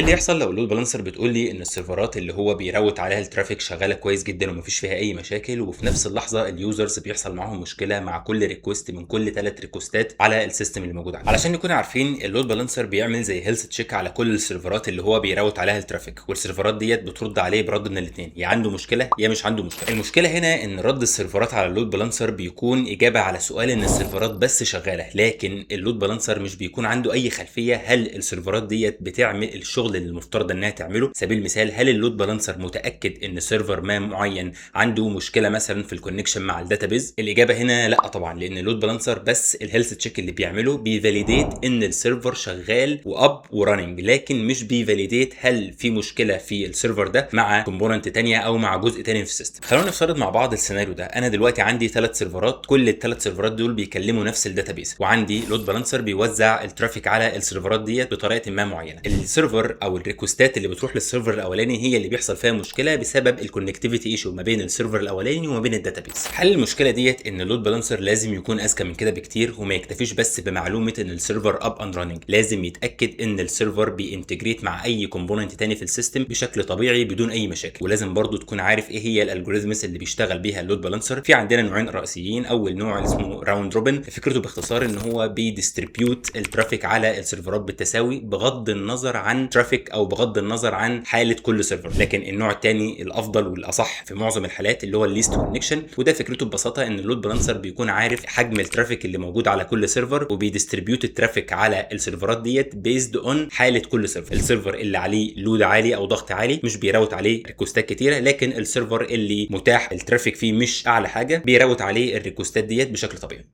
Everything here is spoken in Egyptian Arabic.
اللي يحصل لو ال load balancer بتقول لي ان السيرفرات اللي هو بي route عليها ال traffic شغالة كويس جدا ومفيش فيها اي مشاكل، وفي نفس اللحظة ال users بيحصل معاهم مشكلة مع كل request من كل 3 requestات على ال system اللي موجود عنده؟ علشان نكون عارفين، ال load balancer بيعمل زي health check على كل السيرفرات اللي هو بي route عليها ال traffic، والسيرفرات ديت بترد عليه برد من الاثنين: يا عنده مشكلة يا مش عنده مشكله. المشكلة هنا ان رد السيرفرات على ال load balancer بيكون اجابه على سؤال ان السيرفرات بس شغاله، لكن ال load balancer مش بيكون عنده اي خلفية هل السيرفرات ديت بتعمل الشغل اللي المفترض انها تعمله. سبيل المثال، هل ال load balancer متاكد ان server ما معين عنده مشكلة مثلا في ال connection مع ال database؟ الاجابة هنا لا طبعا، لان ال load balancer بس ال health check اللي بيعمله بي validate ان ال server شغال و up و running، لكن مش بي validate هل في مشكلة في ال server ده مع component تانية او مع جزء تاني في ال system. خلونا نفترض مع بعض السيناريو ده: انا دلوقتي عندي 3 سيرفرات، كل الثلاث سيرفرات دول بيكلموا نفس ال database، وعندي load balancer بيوزع ال traffic على السيرفرات ديت بطريقة ما معينه. ال server او ال requestات اللي بتروح لل server الاولاني هي اللي بيحصل فيها مشكلة بسبب ال connectivity issue ما بين ال server الاولاني وما بين ال database. حل المشكلة ديت ان ال load balancer لازم يكون اذكى من كده بكتير، وما يكتفيش بس بمعلومة ان ال server up and running. لازم يتاكد ان ال server بي integrate مع اي component تاني في ال system بشكل طبيعي بدون اي مشاكل. ولازم برضو تكون عارف ايه هي ال algorithms اللي بيشتغل بيها ال load balancer. في عندنا نوعين رئيسيين: اول نوع اللي اسمه round robin، فكرته باختصار ان هو بي distribute ال traffic على السيرفرات بالتساوي بغض النظر عن traffic او بغض النظر عن حاله كل server. لكن النوع الثاني الافضل والاصح في معظم الحالات اللي هو ال least connection، وده فكرته ببساطة ان ال load balancer بيكون عارف حجم ال traffic اللي موجود على كل server، وبي distribute ال traffic على السيرفرات ديت based on حاله كل server. ال server اللي عليه load عالي او ضغط عالي مش بي route عليه requestات كتيره، لكن ال server اللي متاح ال traffic فيه مش اعلى حاجة بي route عليه ال requestات ديت بشكل طبيعي.